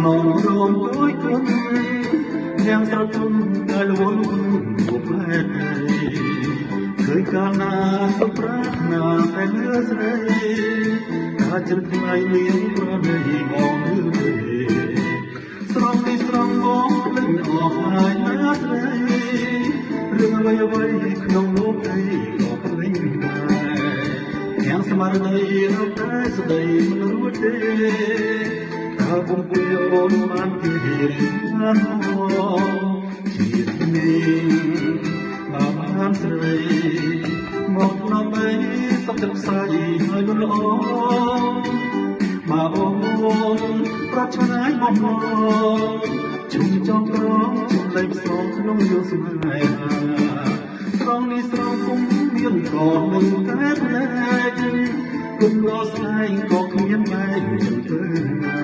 នងរោមគួយគុណទាំងស្រទន់តែលវលគួផ្លែឃើញកាលណាសុប្រាថ្នាតែលឺស្រីតាចិនថ្ងៃមានប្រណីបងឬទេស្រង់នេះស្រង់បងភ្លេចអស់ហើយណាស្រីរឿងអ្វីអ្វីក្នុងលោកីក៏ភ្លេចដែរទាំងស្មារតីរកតែស្ដីមិនរួចទេតើបំពេញអូនបានគេបានជាតិនេះបើបានស្រីមកដើម្បីសុខចិត្តផ្សាយហើយលន់ល្អបើអូនប្រាថ្នាយបំណងជុំចងក្រងជុំលេងផ្សងក្នុងរឿងស្នេហាស្រង់នេះស្រង់ពុំមានក៏នឹងតែភ្នែកគុំរស្នែងក៏គ្មានបែកចឹងទៅណា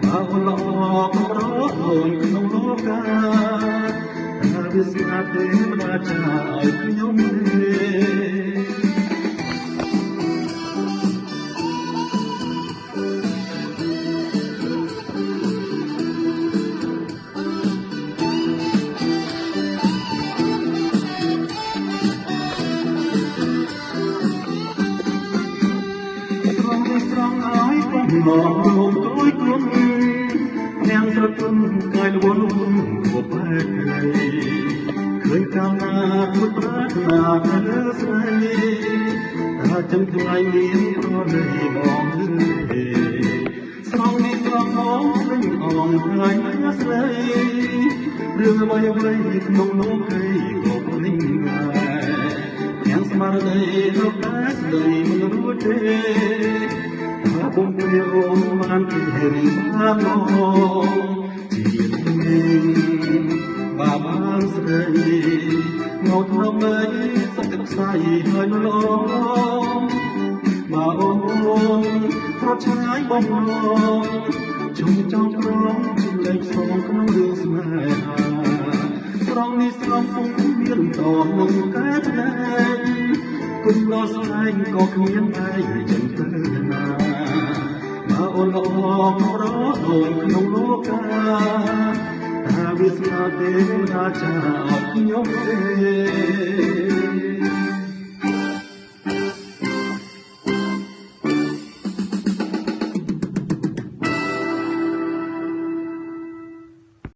បើអូនល្អកម្រអូនក្នុងលោកាតើវាស្នាទេម្ដាចាឲ្យខ្ញុំទេស្រង់ឲ្យកំណងរោមគួយគុណនាងស្រទន់កាយលវលវគួបែកឃើញកាលណាគួយប្រាថ្នាតែលើស្រីតាចឹងថ្ងៃមានប្រណីបងទេស្រង់នេះស្រង់អងវិញអងហើយណាស្រីរឿងអ្វីអ្វីក្នុងលោកីក៏ភ្លេចដែរទាំងស្មារតីរកតែស្ដីមិនរួចទេបំពេអូនបានគេបានមកជាតិនេះបើបានស្រីមកដើម្បីសត្វខ្សែហើយលលោបើអូនប្រឆាយបំណងជុំចងក្រងជុំលេងផ្សងក្នុងរឿងស្នេហាស្រង់នេះស្រង់ពុំមានតនឹងកែភ្នែកគុំដល់ស្នែងក៏គ្មានបែកចឹងទៅណាបើអូនល្អកម្រអូនក្នុងលោកាតាវាស្នាទេម្ដាចាឲ្យខ្ញុំទេ។